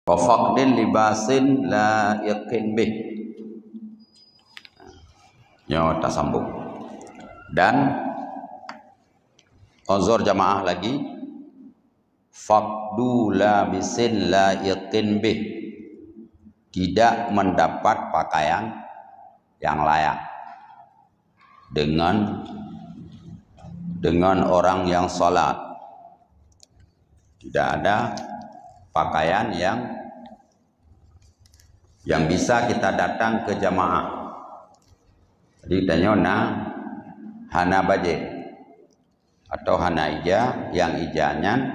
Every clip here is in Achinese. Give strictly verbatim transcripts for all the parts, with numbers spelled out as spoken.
Wa faqdin libasin la yakin bih. Nyoe tasambung. Dan uzur jamaah lagi, faqdu labisin la yakin bih. Tidak mendapat pakaian yang layak dengan, dengan orang yang salat. Tidak ada pakaian yang, yang bisa kita datang ke jamaah. Jadi tanyoe na hana bajée atau hana ija, yang ija nyan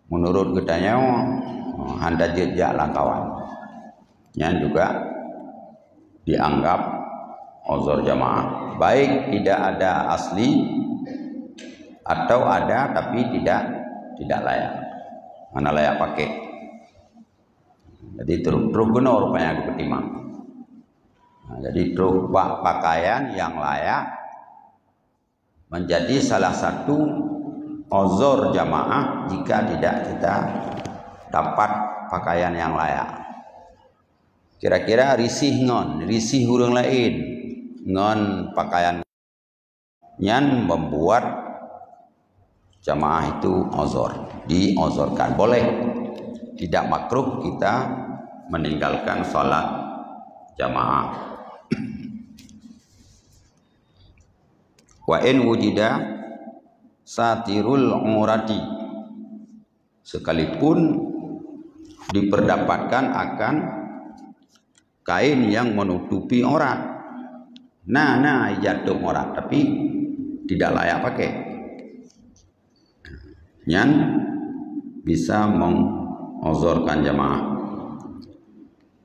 menurut geutanyoe hana jeuet jak lam kawan. Nyan juga dianggap uzur jamaah. Baik tidak ada asli atau ada tapi tidak, tidak layak. Mana layak pakai. Jadi terus, terus kena rupanya dipeutimang. Nah, jadi terus bak pakaian yang layak menjadi salah satu uzur jamaah jika tidak kita dapat pakaian yang layak. Kira-kira risih ngon, risih ureuëng laén ngon pakaian nyan membuat jamaah itu uzur, diuzurkan. Boleh, tidak makruh kita meninggalkan salat jamaah. Wa in wujida satirul aurati, sekalipun diperdapatkan akan kain yang menutupi aurat. Nah, nah, jatuh aurat, tapi tidak layak pakai. Nyan bisa menguzurkan jamaah.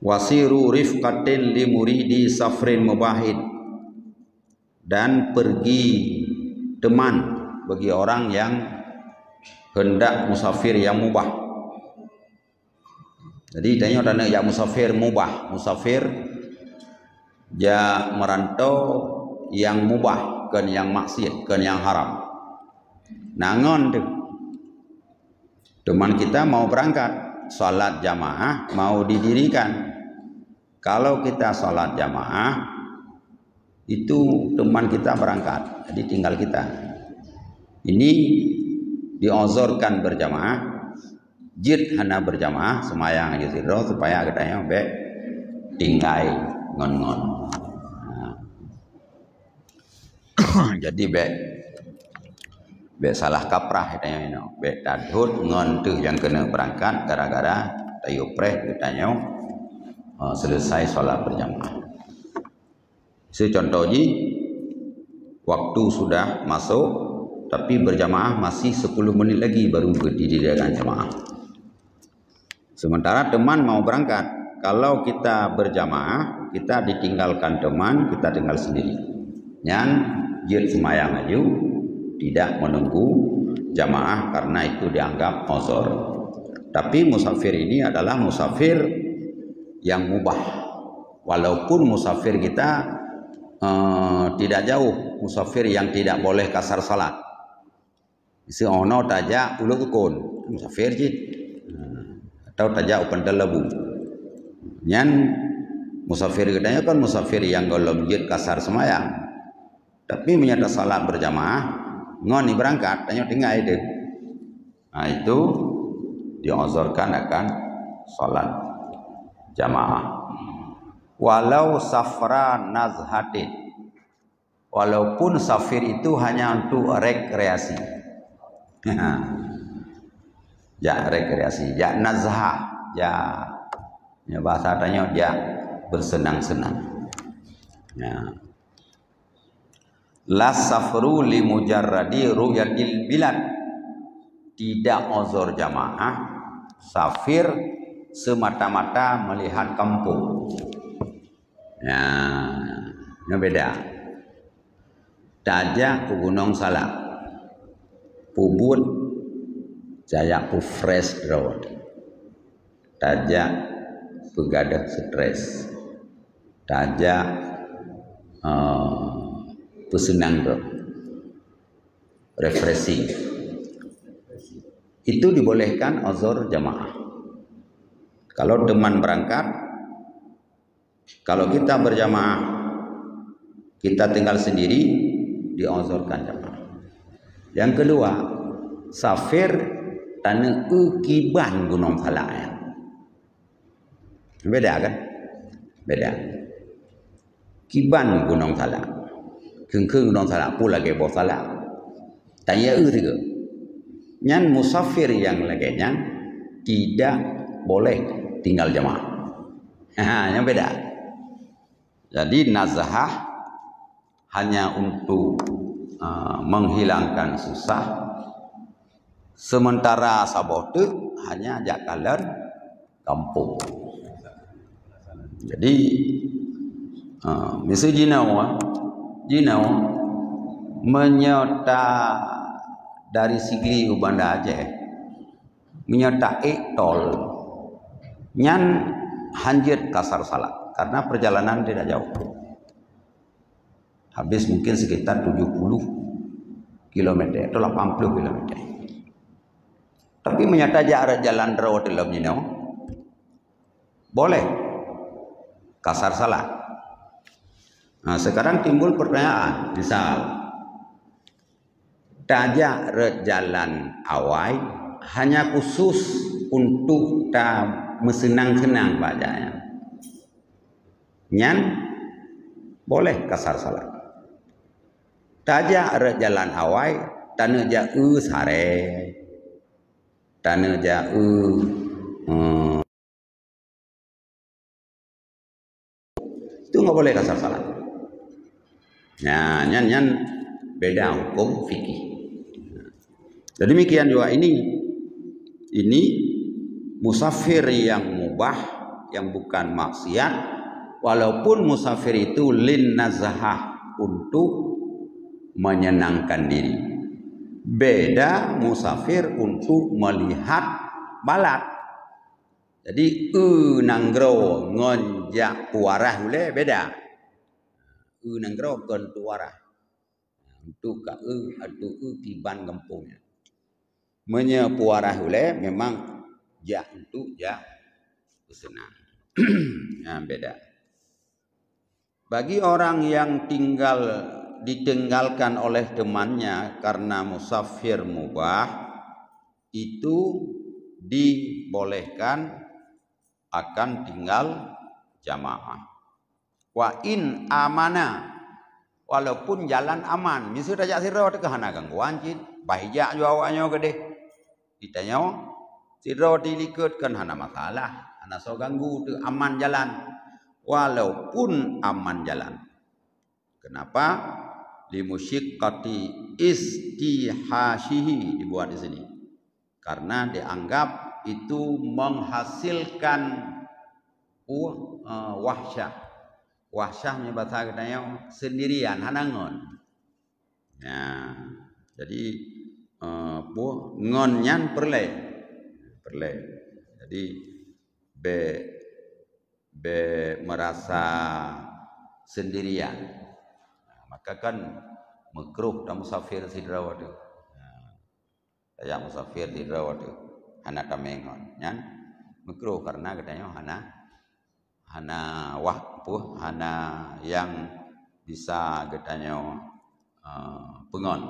Wasiru rifqatin li muridi safrin mubahin. Dan pergi teman bagi orang yang hendak musafir yang mubah. Jadi tanyoe taneuk jak musafir mubah, musafir jak merantau yang mubah, kon yang maksiat, kon yang haram. Nah ngon tu. Teman kita mau berangkat, salat jamaah mau didirikan. Kalau kita salat jamaah, itu teman kita berangkat, jadi tinggal kita. Ini diuzurkan berjamaah, jeuet hana berjamaah, semayang aja sidroe supaya geutanyoe bék tinggai ngon-ngon. Nah. Jadi bék, bék salah kaprah geutanyoe inoe. Bék tadhôt ngon teuh nyang keuneuk beurangkat gara-gara tayue preh geutanyoe, eh, selesai salat berjamaah. Seucontoh jih, waktu sudah masuk, tapi berjamaah masih sepuluh menit lagi baru didirikan jamaah. Sementara teman mau berangkat. Kalau kita berjamaah, kita ditinggalkan teman, kita tinggal sendiri. Nyan jeuet seumayang laju, tidak menunggu jamaah karena itu dianggap uzur. Tapi musafir ini adalah musafir yang mubah. Walaupun musafir kita, eh, tidak jauh, musafir yang tidak boleh kasar salat. Miseu 'oh noe tajak Uluk Tukon, musafir cit. Atau tajak u Pantai Labu. Nyan musafir geutanyoe kan musafir nyang gohlom jeuet kasar seumayang. Tapi meunyoe tasalat berjamaah, ngon ibeurangkat, tanyoe tinggai deh. Nah, itu diuzurkan akan salat jamaah. Walau safra nazhatin. Walaupun safir itu hanya untuk rekreasi. Jak rekreasi, jak nazhah, jak, ya, bahasa tanyoe jak bersenang-senang. Ya. La safru li mujarradi ru'yatil bilad. Tidak uzur jamaah safir semata-mata melihat kampung. Nah, nyoe beda. Tajak u Gunong Salak, peubuet tajak peufresh droe. Tajak peugadôh stres. Tajak, eh, peuseunang droe. Refreshing. Itu dibolehkan uzur jamaah. Kalau teman berangkat, kalau kita berjamaah, kita tinggal sendiri, diuzurkan jamaah. Yang kedua, musafir taneuk eu kiban Gunong Salak nyan. Beda kan? Beda. Kiban Gunong Salak. Kheun-kheun Gunong Salak pun lagèe boh salak. Tanya eu tiga. Nyan musafir yang lagèe nyan tidak boleh tinggal jamaah. Ha, yang beda. Jadi nazahah hanya untuk, uh, menghilangkan susah. Sementara saboh teuk hanya jak kalon gampông. Jadi, uh, miseue jinoe, jinoe meunyoe ta dari Sigli u Banda Aceh, meunyoe ta ék tol, nyan hanjeuet kasar salat karena perjalanan tidak jauh. Habis mungkin sekitar tujuh puluh kilometer atau lapan puluh kilometer. Tapi meunyoe tajak rot jalan droe teuh lom jinoe, boleh kasar salat. Nah, sekarang timbul pertanyaan, misal, tajak rot jalan awai hanya khusus untuk ta meuseunang-seunang bak jak nyan. Nyan boleh kasar salat. Tajak rot jalan awai, taneuk jak eu saree, taneuk jak eu, eh, itu nggak boleh kasar salat. Nah, nyan, nyan beda hukum fikih. Dan demikian juga ini, ini musafir yang mubah, yang bukan maksiat, walaupun musafir itu lin nazahah, untuk menyenangkan diri. Beda musafir untuk melihat balad. Jadi, eu nanggroe ngon jak puarah ulée beda. Eu nanggroe kon puarah. Untuk ka eu, untuk eu kiban gampông nyan. Meunyoe puarah ulée memang jak untuk jak peuseunang. Nah, beda. Bagi orang yang tinggal, ditinggalkan oleh temannya karena musafir mubah, itu dibolehkan akan tinggal jamaah. Wa in amana, walaupun jalan aman, miseue tajak sidroe teuh hana gangguan cit, bah ijak ju awaknyoe keudeh. Ditanyoe, sidroe dilikot kan hana masalah, hana soe ganggu teuh, aman jalan. Walaupun aman jalan. Kenapa? Limusyiqqati istihasyihi dibuat di sini. Karena dianggap itu menghasilkan, uh, eh, wahsyah. Wahsyah meunyoe basa geutanyoe sendirian, hana ngon. Nah, jadi, eh, peue, ngon nyan peureulée. Peureulée. Jadi, bèk, bèk merasa sendirian. Nah, maka kan meukruh tamusafir sidroe teuh. Nah, tajak musafir sidroe teuh, hana tamé ngon. Nyan meukruh karena geutanyoe hana, hana wah-, peue, hana nyang bisa geutanyoe, eh, peungon.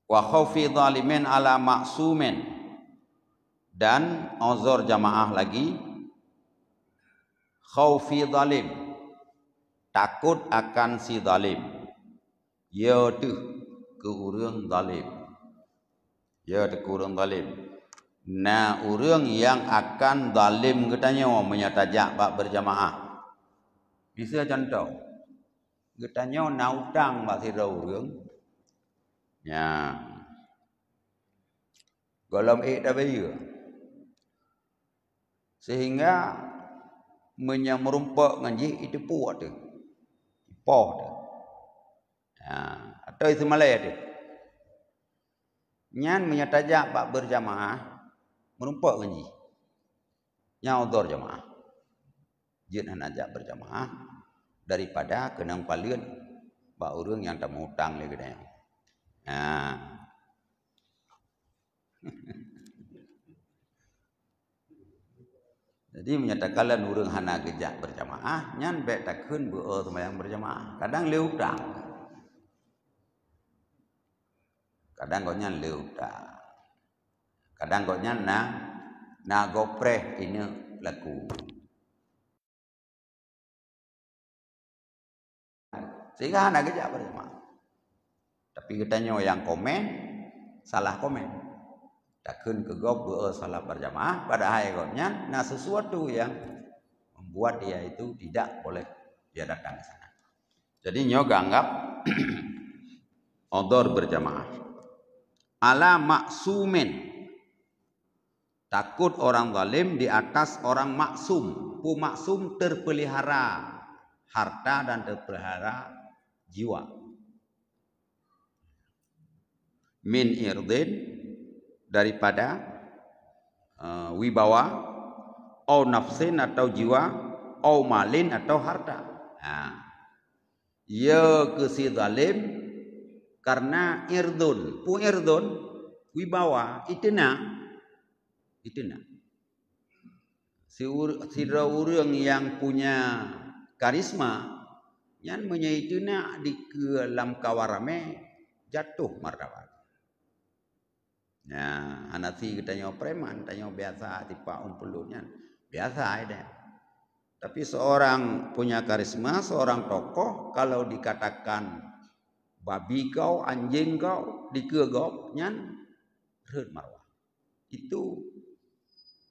Wa khaufi zalimin ala maksumin. Dan uzur jamaah lagi, khaufi zalim, takot akan si zalim. Ya teuh keu ureuëng zalim. Ya teuh keu ureuëng zalim. Na ureuëng nyang akan zalim geutanyoe meunyoe tajak bak berjamaah. Miseue contoh, geutanyoe na utang bak sidroe ureuëng, nyan gohlom ék tabayeue. Sehingga meunyoe meurumpok ngon jih, jiteupue teuh, jipoh teuh. Ha, atau jiseumalée teuh. Nyan meunyoe tajak bak berjamaah, meurumpok ngon jih. Nyan uzur jamaah. Jeuet hana jak berjamaah daripada keunong paleuet bak ureuëng nyang tameuutang lé geutanyoe. Ha. Jadi, meunyoe takalon ureuëng hana geujak berjamaah, nyan bék takheun beu-o seumayang berjamaah. Kadang lé utang. Kadang gobnyan lé utang. Kadang gobnyan na, na gopreh ineuek laku. Sehingga hana geujak berjamaah. Tapi geutanyoe nyang komen, salah komen. Takheun keu gob beu-o salat berjamaah, padahai gobnyan na sesuatu yang membuat dia itu tidak boleh dia datang ke sana. Jadi nyoe geuanggap odor berjamaah. Ala maksumin. Takut orang zalim di atas orang maksum. Pu maksum terpelihara harta dan terpelihara jiwa. Min irdin, daripada, eh, wibawa, au nafsin, atau jiwa, au malin, atau harta. Nah, ya keu si zalim karena irdun. Pu irdun, wibawa, iteunak. Iteunak. Si ur-, sidroe ureuëng nyang punya karisma, nyan meunyoe iteunak dikeue lam kawan ramé, jatuh martabat. Nah, hana si geutanyoe preman, tanyoe biasa tipak umpulun nyan. Biasa aja. Tapi seorang punya karisma, seorang tokoh, kalau dikatakan babi kau, anjing kau, dikeue gob, nyan rhot marwah. Itu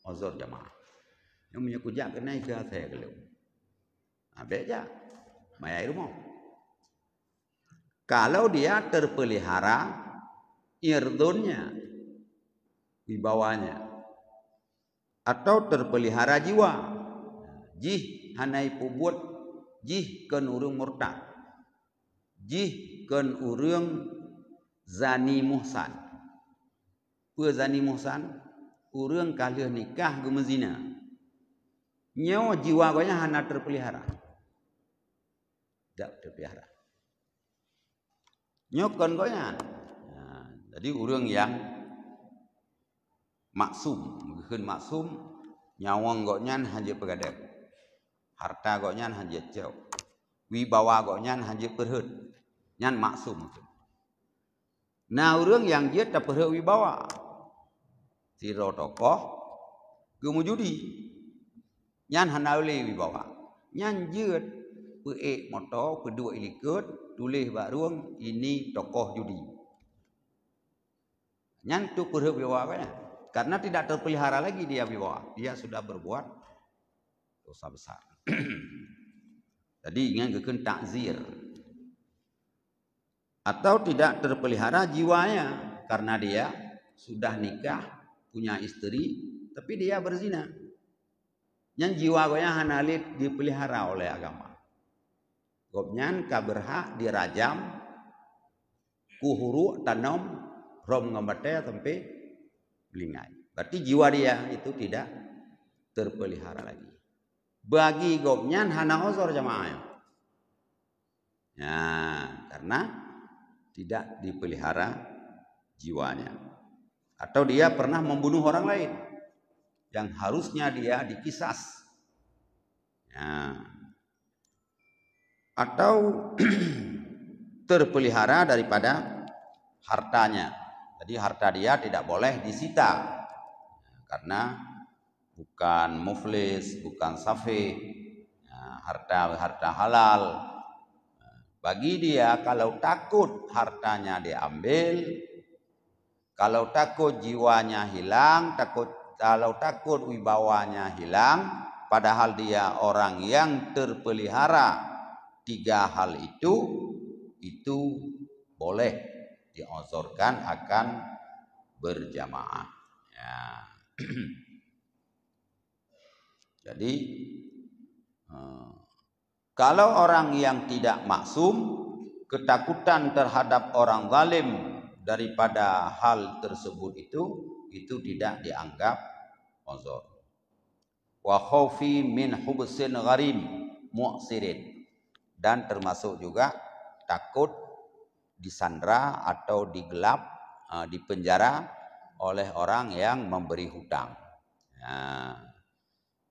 uzur jamaah. Nyang meunyoe kujak keunoe keu asai keu lôn. Abék jak. Maya i rumoh. Kalau dia terpelihara irdunnya, wibawanya, atau terpelihara jiwa, jih hana ipeubuet, jih kon ureuëng murtad, jih kon ureuëng zani muhsan. Peue zani muhsan? Ureuëng ka lheueh nikah geumeuzina. Nyoe jiwa gobnyan hana terpelihara. Tidak terpelihara. Nyoe kon gobnyan. Nah, jadi ureuëng nyang maksum, geukheun maksum, nyawöng gobnyan hana jeuet peugadang. Harta gobnyan hana jeuet cok. Wibawa gobnyan hana jeuet peurhot. Nyan maksum. Na ureuëng nyang jeuet tapeurhot wibawa. Sidroe tokoh geumeujudi. Nyan hana lé wibawa. Nyan jeuet peuék moto, peuduek i likot, tuléh bak rueng, "Ini tokoh judi." Nyan tu peurhot wibawa gobnyan. Karena tidak terpelihara lagi dia wibawa. Dia sudah berbuat dosa besar. Jadi, nyan geukheun takzir. Atau tidak terpelihara jiwanya karena dia sudah nikah, punya isteri, tapi dia berzina. Nyan jiwa gobnyan hana lé dipelihara oleh agama. Gobnyan ka berhak dirajam, kuhuruk tanom rhom ngon batée sampai meuninggai. Berarti jiwa dia itu tidak terpelihara lagi. Bagi gobnyan hana uzur jamaah. Nah, karena tidak dipelihara jiwanya. Atau dia pernah membunuh orang lain yang harusnya dia dikisas. Nah, atau terpelihara daripada hartanya. Jadi harta dia tidak boleh disita karena bukan muflis, bukan safih. Nah, harta, harta halal. Bagi dia, kalau takut hartanya diambil, kalau takut jiwanya hilang, takut, kalau takut wibawanya hilang, padahal dia orang yang terpelihara tiga hal itu, itu boleh diuzurkan akan berjamaah. Ya. Jadi, eh, kalau orang yang tidak maksum, ketakutan terhadap orang zalim daripada hal tersebut itu, itu tidak dianggap uzur. Wa khaufi min hubsin gharim mu'sirin. Dan termasuk juga takut disandera atau digelap, eh, dipenjara oleh orang yang memberi hutang. Nah,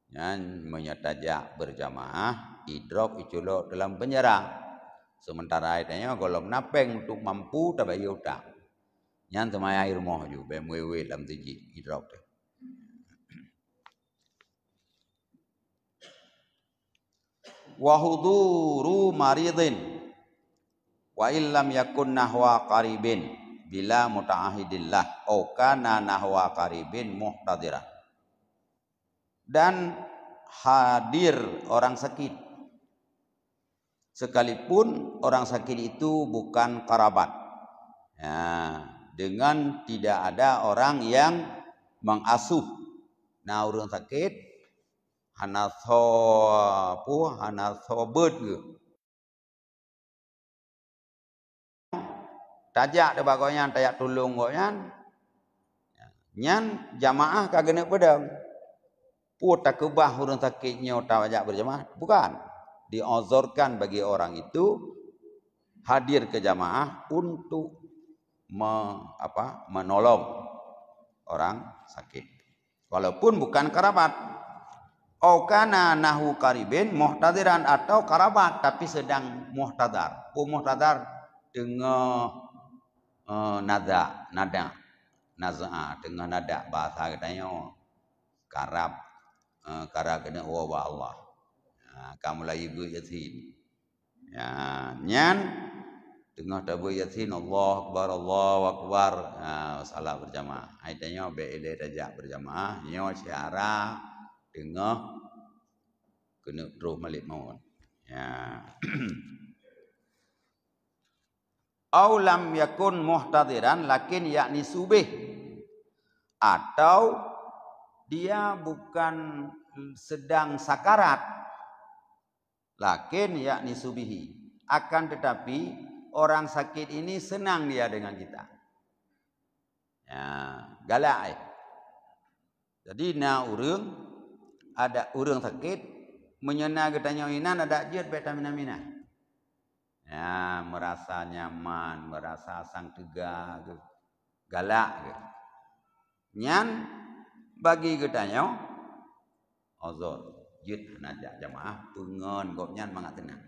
Nyan meunyoe tajak berjamaah, idrop iculok dalam penjara. Sementara tanyoe gohlom na péng untuk mampu tabayeue utang. Nyan seumayang i rumoh ju, bék meuwét-wét lam teuji, idrop teuh. Wa huduru maridin, wa illam yakun nahwa qaribin, bila muta'ahidillah, au kana nahwa qaribin muhtadiran. Dan hadir orang sakit, sekalipun orang sakit itu bukan karabat. Ya, dengan tidak ada orang yang mengasuh. Na ureuëng sakit, hana soe peue, hana soe beuet geuh. Tajak teuh bak gobnyan, tajak tulông gobnyan. Nyan jamaah ka geuneuk peudong. Peue takeubah ureuëng sakét nyoe tajak berjamaah? Bukan. Diuzurkan bagi orang itu hadir ke jamaah untuk me-, apa, menolong orang sakit. Walaupun bukan karabat. Au kana nahwu qaribin muhtadiran, atau karabat tapi sedang muhtadar. Peue muhtadar? Teungoh, eh, naza, nada. Naza, teungoh nada bahasa geutanyoe. Karab, eh, karab keuneuk woe bak Allah. Ha, ka mulai beuet Yasin. Ya, nyan teungoh tabeuet Yasin, Allahu Akbar, Allahu Akbar. Ha, salat berjamaah. Hai tanyoe bék ilée tajak berjamaah, nyoe syedara teungoh keuneuk troh malaikat maut. Ya. Au lam yakun muhtadiran lakin yakni subih. Atau dia bukan sedang sakarat. Lakin yakni subihi. Akan tetapi, orang sakit ini senang dia dengan kita. Ya, galak, eh. Jadi, na ureuëng, ada ureuëng sakét, meunyoe na geutanyoe inan adak jeuet bék taminah-minah. Ya, meurasa nyaman, meurasa sang teuga, galak geuh. Nyan bagi geutanyoe uzur, jeuet hana jak jamaah, peungon gobnyan mangat teunang.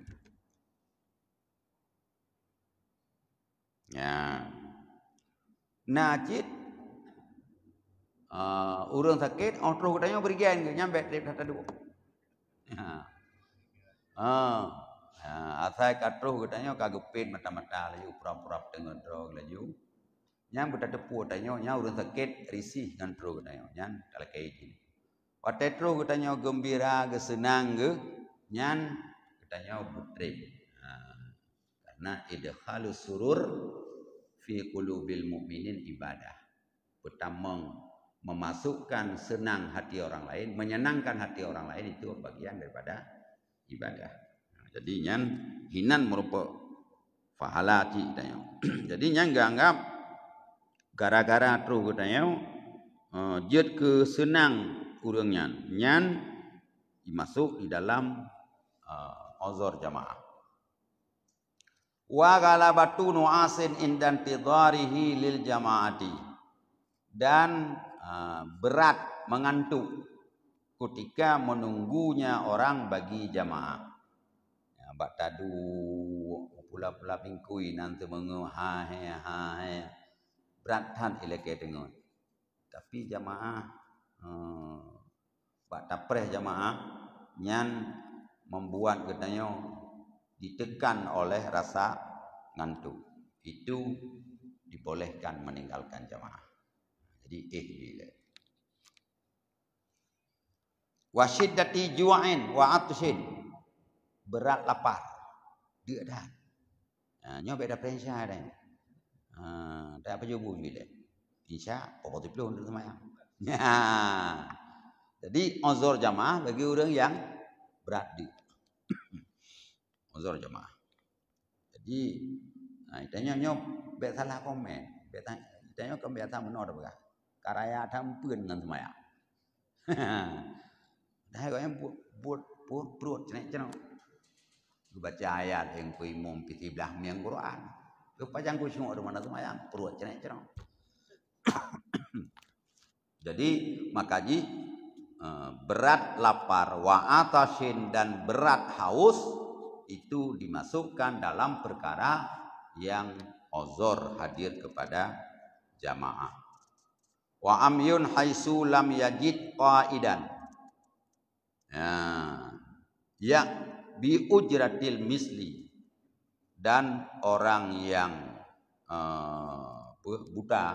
Ya. Na cit, ah, ureuëng sakét, óh troh geutanyoe beurigen geuh, nyan bék treb that taduek. Ya. Ah. Ya, asai ka troh geutanyoe ka geupet mata-mata laju, pura-pura teungoh droe laju. Nyan beutateupeue tanyoe, nyan ureuëng sakét risih ngon troh geutanyoe, nyan talakée jih. Watée troh geutanyoe geumbira, geuseunang geuh, nyan geutanyoe beutreb. Ha, karena idkhalus surur fi qulubil mu'minin ibadah. Peutamong memasukkan senang hati orang lain, menyenangkan hati orang lain itu bagian daripada ibadah. Jadi nyan hinan meurumpok pahala cit tanyoe. Jadi nyan geuanggap gara-gara troh geutanyoe, eh, jeuet keu seunang ureuëng nyan. Nyan dimasuk di dalam, eh, uzur jamaah. Wa ghalabatu nu'asin indantidharihi lil jama'ati. Dan, ah, berat mengantuk ketika menunggunya orang bagi jamaah. Ya, bak taduek, pula-pula bingkui nan teumeungoh, ha he, ha he. Berat that ilakée teungoh. Tapi jamaah, eh, bak tapreh jamaah nyan membuat geutanyoe ditekan oleh rasa ngantuk. Itu dibolehkan meninggalkan jamaah. Jadi, eh, bila. Wa syiddati ju'in wa atsyin. Berat lapar. Deuk that. Ha, nyoe bék tapreh Isya deh. Ha, tak apa jubu ju deh. Isya, pokok tiplôh untuk semayang. Ya. Jadi, uzur jamaah bagi ureuëng nyang berat deuk. Uzur jamaah. Jadi, ha, tanyoe nyoe bék salah komen. Bék ta-, tanyoe kan biasa meunoe tapeugah. Ka raya tampeuen ngon semayang. Dah agaknya buet, buet, buet pruet cenek-cenok. Geubaca ayat, "Engkau imum piti blah miang Quran." Geupajan khusyuk di mana semayang, pruet cenek-cenok. Jadi, maka jih, eh, berat lapar, wa atasyin, dan berat haus, itu dimasukkan dalam perkara yang uzur hadir kepada jamaah. Wa amyun haitsu lam yajid qaidan. Ya, ya, bi ujratil misli. Dan orang yang, eh, apa, buta,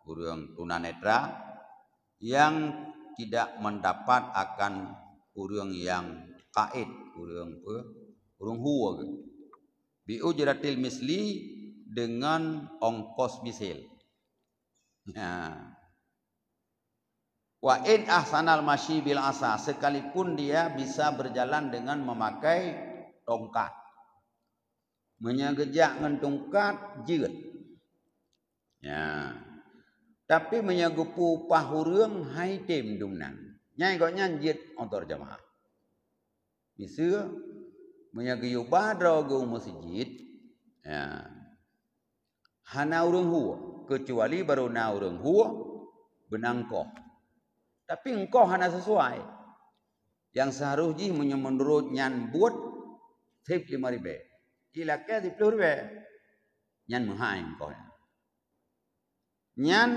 ureuëng tunanetra, yang tidak mendapat akan ureuëng yang qaid, ureuëng apa, ureuëng hue. Bi ujratil misli, dengan ongkos misil. Ya. Wa in ahsanal masyi bil asa, sekalipun dia bisa berjalan dengan memakai tongkat. Meunyoe geujak ngon tongkat, jeuet. Ya. Tapi meunyoe geupeu upah ureuëng, hai tem dumnan. Nyan gobnyan jeuet uzur jamaah. Miseue, meunyoe geuyue ba droe geuh u meuseujid, ya, hana ureuëng hue, keucuali barô na ureuëng hue beunangkoh. Tapi ongkoh hana sesuai. Nyang seuharôh jih meunyoe meunurot nyan buet, seb limong ribèe. Ilakèe siplôh ribèe. Nyan meuhai ongkoh nyan. Nyan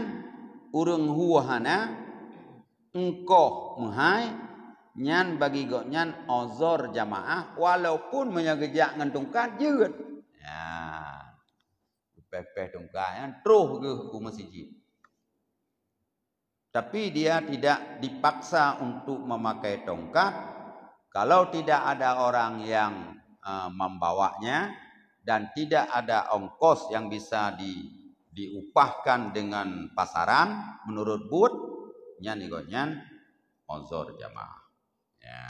ureuëng hue hana, ongkoh meuhai, nyan bagi gobnyan uzur jamaah, walaupun meunyoe geujak ngon tongkat jeuet. Ya. Pèh-pèh tongkat nyan troh geuh u meuseujid. Tapi dia tidak dipaksa untuk memakai tongkat kalau tidak ada orang yang, eh, membawanya dan tidak ada ongkos yang bisa di-, diupahkan dengan pasaran menurut buet, nyan gobnyan uzur jamaah. Ya.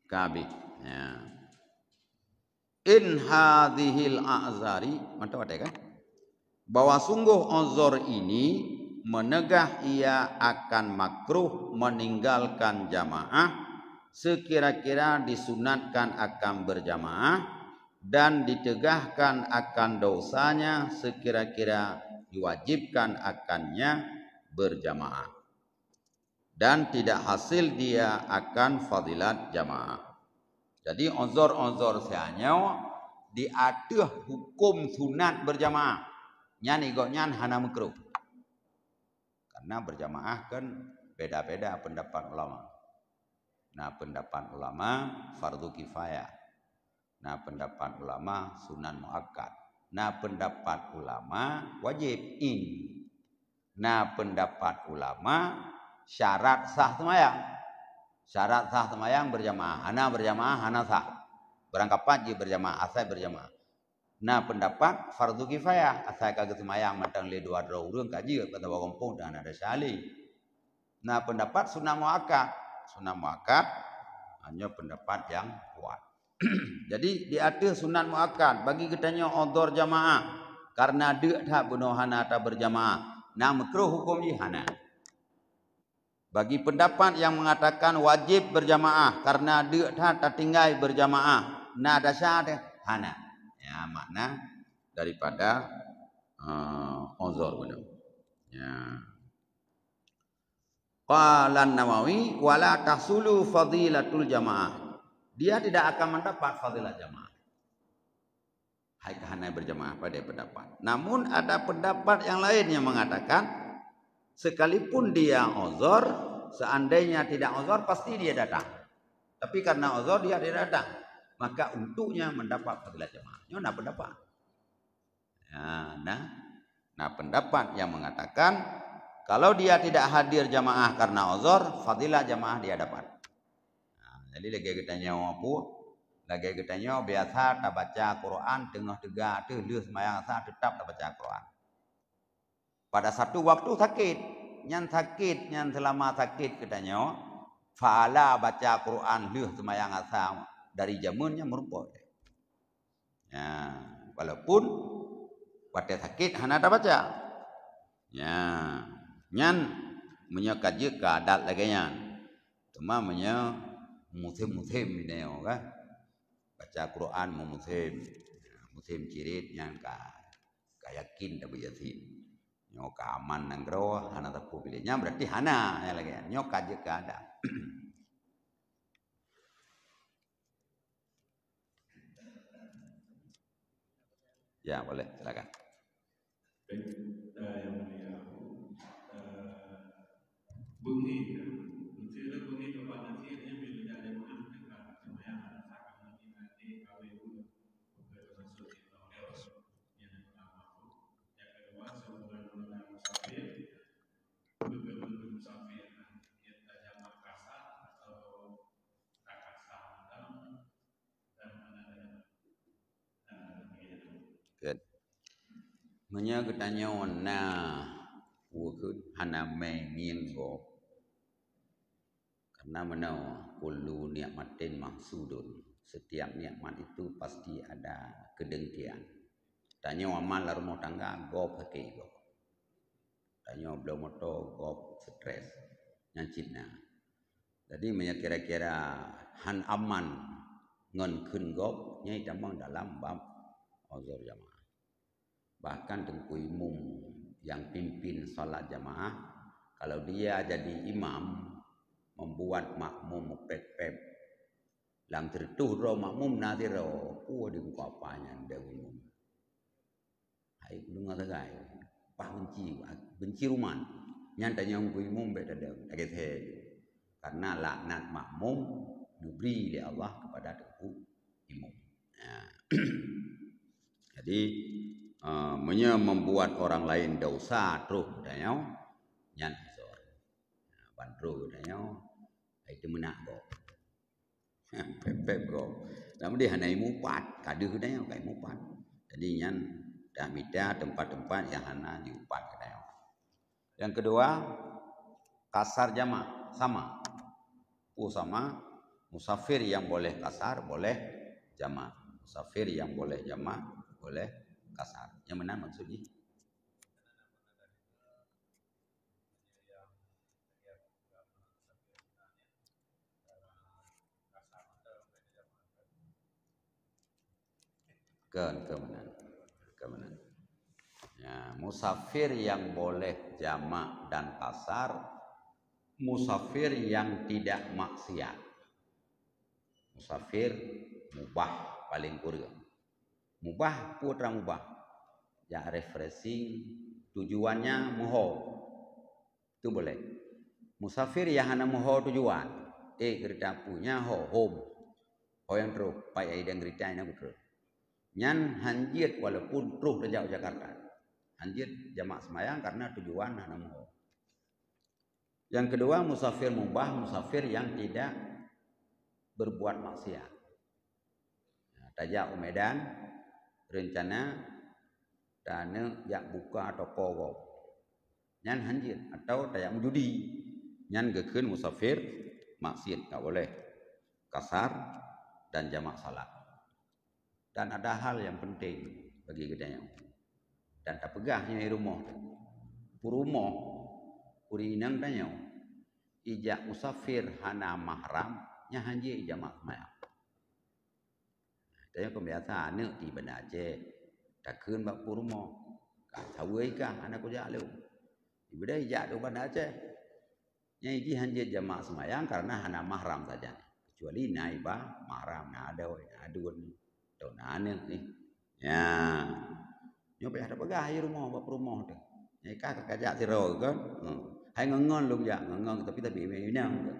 Ka habéh. Ya. In hadzihil a'zari, mantap ada kan? Bahwa sungguh uzur ini menegah ia akan makruh meninggalkan jamaah, sekira-kira disunatkan akan berjamaah, dan ditegahkan akan dosanya, sekira-kira diwajibkan akannya berjamaah. Dan tidak hasil dia akan fadilat jamaah. Jadi, uzur-uzur sianyoe di ateueh huköm sunat berjamaah. Nyan gobnyan hana makruh. Karena berjamaah kan beda-beda pendapat ulama. Na pendapat ulama fardu kifayah. Na pendapat ulama sunat muakkad. Na pendapat ulama wajib in. Na pendapat ulama syarat sah seumayang. Syarat sah seumayang berjamaah. Hana berjamaah, hana sah. Barangkapat jih berjamaah, asai berjamaah. Na pendapat fardu kifayah, asai ka geuseumayang mantong lé dua droe ureuëng ka jeuet, bak saboh gampông dan ada syali. Na pendapat sunat muakkad. Sunat muakkad hanya pendapat yang kuat. Jadi, di ateueh sunat muakkad, bagi geutanyoe uzur jamaah, karena deuk that bunoe hana taberjamaah, na makruh huköm jih? Hana. Bagi pendapat yang mengatakan wajib berjamaah karena deuk that tatinggai berjamaah, na dasar teuh? Hana. Ya, makna daripada, eh, uzur bunoe. Ya. Qala Nawawi, "Wala tahsulu fadilatul jamaah." Dia tidak akan mendapat fadilat jamaah. Hai ka hana berjamaah pada pendapat. Namun ada pendapat yang lain yang mengatakan, sekalipun dia uzur, seandainya tidak uzur, pasti dia datang. Tapi karena uzur, dia tidak datang. Maka untuknya mendapat fadilat jamaah. Nyoe na pendapat. Ya, nah, nah, pendapat yang mengatakan, kalau dia tidak hadir jamaah karena uzur, fadilat jamaah dia dapat. Nah, jadi lagèe geutanyoe apa? Lagèe geutanyoe biasa tabaca Quran teungoh teuga teuh lheueh seumayang asar, tetap tabaca Quran. Pada satu waktu sakit, nyan sakit, nyan selama sakit geutanyoe, pahala baca Quran lheueh seumayang asar dari jameun nyan meurumpok. Ya, walaupun watèe sakét hana tabaca. Ya, nyan meunyoe ka jeuet keu adat lagèe nyan. Teuma meunyoe musém-musém geutanyoe kan, baca Quran meusém, musém cirit nyan ka, ka yakin tabaca Yasin. Nyoe ka aman nanggroe, hana sapeue piléh. Nyan berarti hana nyang lagée nyan. Nyoe ka jeuet keu adat. Ya, boleh, silakan. Baik, eh, yang mulia, eh, beungéh, mesti ada beungéh keupada sira nyang bila jadi maaf dekat semayang rasa kamu di hati kawin pun bukan termasuk di tahun nyang pertama. Yang kedua, sebulan bulan musafir, bukan musafir, kita jamak kasar atau tak kasar, dan Good. Meunyoe geutanyoe na peue kheun hana mé ngieng gob. Karena meunoe, kullu nikmatin mahsudun. Setiap nikmat itu pasti ada kedengkian. Tanyoe amal lam rumoh tangga, gob haki gob. Tanyoe bloe moto gob stres. Nyan cit na. Jadi, meunyoe kira-kira han aman ngon kheun gob, nyan tamong dalam bab uzur jamaah. Bahkan teungku imum yang pimpin salat jamaah, kalau dia jadi imam, membuat makmum meupép-pép, lam sireutôh droe makmum na sidroe, peue dibuka apa nyan deuh imum. Hai deungoe sagai, bah benci, benci ruman. Nyan tanyong keu imum bék tadong, tagesé. Karena laknat makmum diberi lé Allah kepada teungku imum. Nah. Jadi, eh, meunyoe membuat orang lain dosa troh geutanyoe, nyan uzur. Nah, ban troh geutanyoe, hai teumeunak gob. Pép-pép gob. Lam deh hana imupat, ka deuh deh ka imupat. Jadi nyan dah mita tempat-tempat yang hana diupat geutanyoe. Yang kedua, kasar jamak sama. Oh, sama. Musafir yang boleh kasar, boleh jamak. Musafir yang boleh jamak, boleh kasar. Yang mana maksud jih? Kon, kon meunan. Kon meunan. Ya, musafir yang boleh jamak dan kasar, musafir yang tidak maksiat. Musafir mubah paling kureueng. Mubah, peue treuk mubah? Jak refreshing, tujuannya meuho. Tu boleh. Musafir nyang hana meuho tujuan, eh, keurita peue nyan ho, hom. Ho nyang troh, pai ai dan keurita nyang troh. Nyan hanjeuet walaupun troh tajak u Jakarta. Hanjeuet jamak seumayang karena tujuan hana meuho. Yang kedua, musafir mubah, musafir yang tidak berbuat maksiat. Nah, tajak u Medan, rencana taneuk jak buka toko gob. Nyan hanjeuet, atau tajak meujudi. Nyan geukheun musafir maksiat, tak boleh. Kasar dan jamak salat. Dan ada hal yang penting bagi geutanyoe. Dan tapeugah nyoe di rumoh. Peurumoh, ureueng inong tanyoe, ijak musafir hana mahram, nyan hanjeuet ijamak seumayang. Tanyoe kon biasa aneuk di Banda Aceh, takheun bak peurumoh, "Ka saweue kah hana kujak lôn?" Ibada ijak di Banda Aceh. Nyang jih hanjeuet jamak seumayang karena hana mahram saja. Kecuali na iba mahram, na adoe, na aduen, atau na aneuk ni. Ya. Nyoe payah tapeugah di rumoh, bak peurumoh tu. Nyang ka, ka kajak sidroe kan? Hmm. Hai ngon-ngon lôn jak, ngon-ngon tapi, tapi inong tu.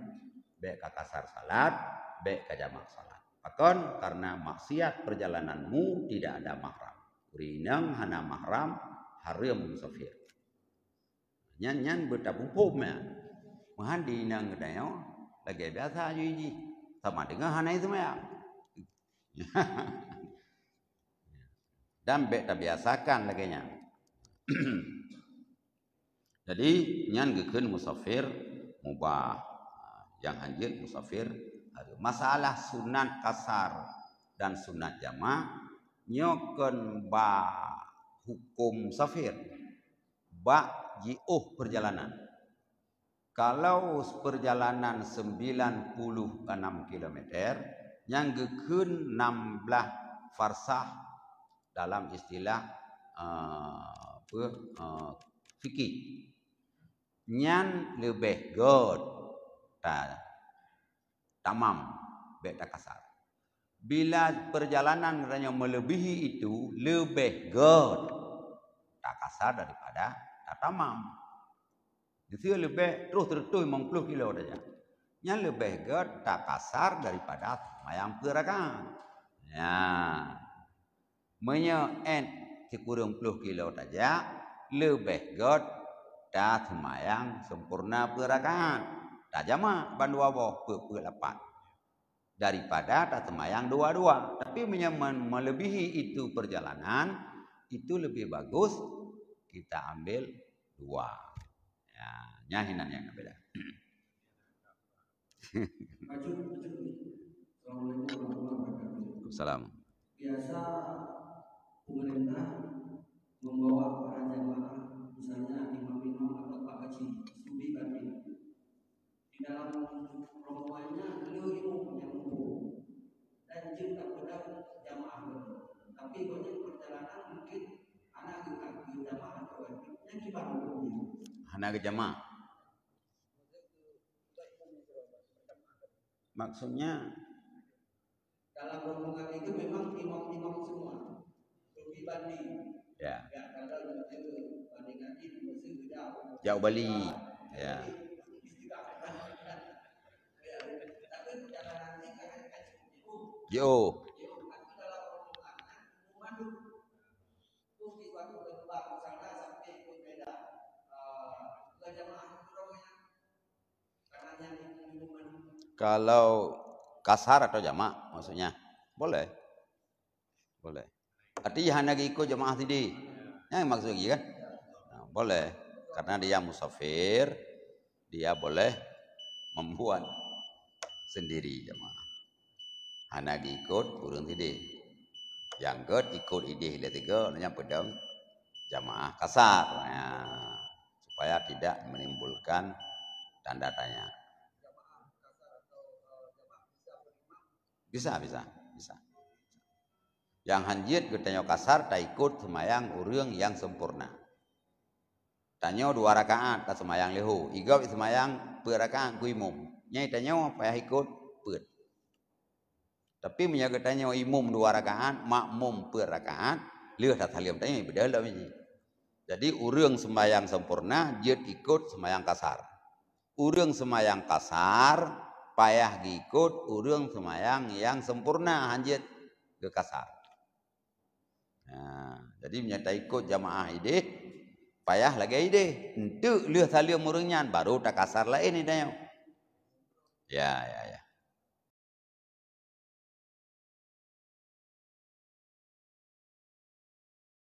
Bék ka kasar salat, bék ka jamak salat. Pakon? Karena maksiat perjalananmu tidak ada mahram. Ureueng inong hana mahram, hareuem musafir. Nyan, nyan beutaphom-phom nyan. Meuhan di inong geutanyoe lagée biasa aju jih, sama deungon hana seumayang. Dan bék tabiasakan lagée nyan. Jadi, nyan geukheun musafir mubah. Nyang hanjeuet musafir hareuem. Masalah sunat kasar dan sunat jamak, nyoe kon bak huköm musafir. Bak jiôh peurjalanan. Kalau peurjalanan sembilan puluh enam kilometer, nyang geukheun enam belas farsah dalam istilah, eh, apa, eh, fikih. Nyan leubeh göt ta-, tamam, bèk takasar. Bila perjalanan geutanyoe melebihi itu, leubeh göt takasar daripada tatamam. Miseue leubeh troh seureutôh limong ploh kilo tajak. Nyan leubeh göt takasar daripada seumayang peuet rakaat. Nyan. Meunyoe ét sikureueng ploh kilo tajak, leubeh göt taseumayang sempurna peuet rakaat. Tajamak bandua boh peuet-peuet lapan. Daripada taseumayang dua-dua. Tapi meunyoe men-, melebihi itu perjalanan, itu lebih bagus kita ambil dua. Ya, nyan hinan nyang beda. Assalamualaikum warahmatullahi wabarakatuh. Salam. Biasa pemerintah membawa para jamaah, misalnya imam-imam atau pak haji, studi banding. Di dalam rombongannya, beliau imum yang mumpung. Dan jeuet tapeudong jamaah beutôi. Tapi banyak perjalanan mungkin hana geuka-, geujamaah atau wajib. Nyan kiban hukömnya? Hana geujamaah. Maksudnya? Dalam rombongan itu memang imam-imam semua. Lebih banding. Ya. Ya, kalau lebih banding nanti, mesti jauh. Jauh balik. Ya. Tapi jangan nanti, karena kan jauh. Jauh. Jauh, tapi dalam rombongan kan, memandu. Terus di waktu depan, misalnya sampai ke Medan, eh, dua jamaah itu rombongan. Kalau kasar atau jamak maksudnya? Boleh. Boleh. Artinya hana ikut jamaah sendiri. Yang maksud lagi kan? Nah, boleh. Karena dia musafir, dia boleh membuat sendiri jamaah. Hana ikut ureuëng sendiri. Yang ikut, ikut idéh lé tiga, namanya pedang jamaah kasar. Nah, supaya tidak menimbulkan tanda tanya. Bisa, bisa, bisa. Nyang hanjeuet geutanyoe kasar taikot seumayang ureuëng nyang sempurna. Tanyoe dua rakaat taseumayang leuho, igop seumayang peuet rakaat keu imum. Nyai tanyoe payah ikot peuet. Tapi meunyoe geutanyoe imum dua rakaat, makmum peuet rakaat, lheueh tasaleuem tanyoe ibadah lom jih. Jadi ureuëng seumayang sempurna jeuet ikot seumayang kasar. Ureuëng seumayang kasar payah geuikot ureuëng seumayang nyang sempurna, hanjeuet geukasar. Nah, jadi meunyoe taikot jamaah idéh, payah lagée idéh. Enteuk lheueh saleuem ureuëng nyan, baru takasar laén idéh nyoe. Ya, ya, ya.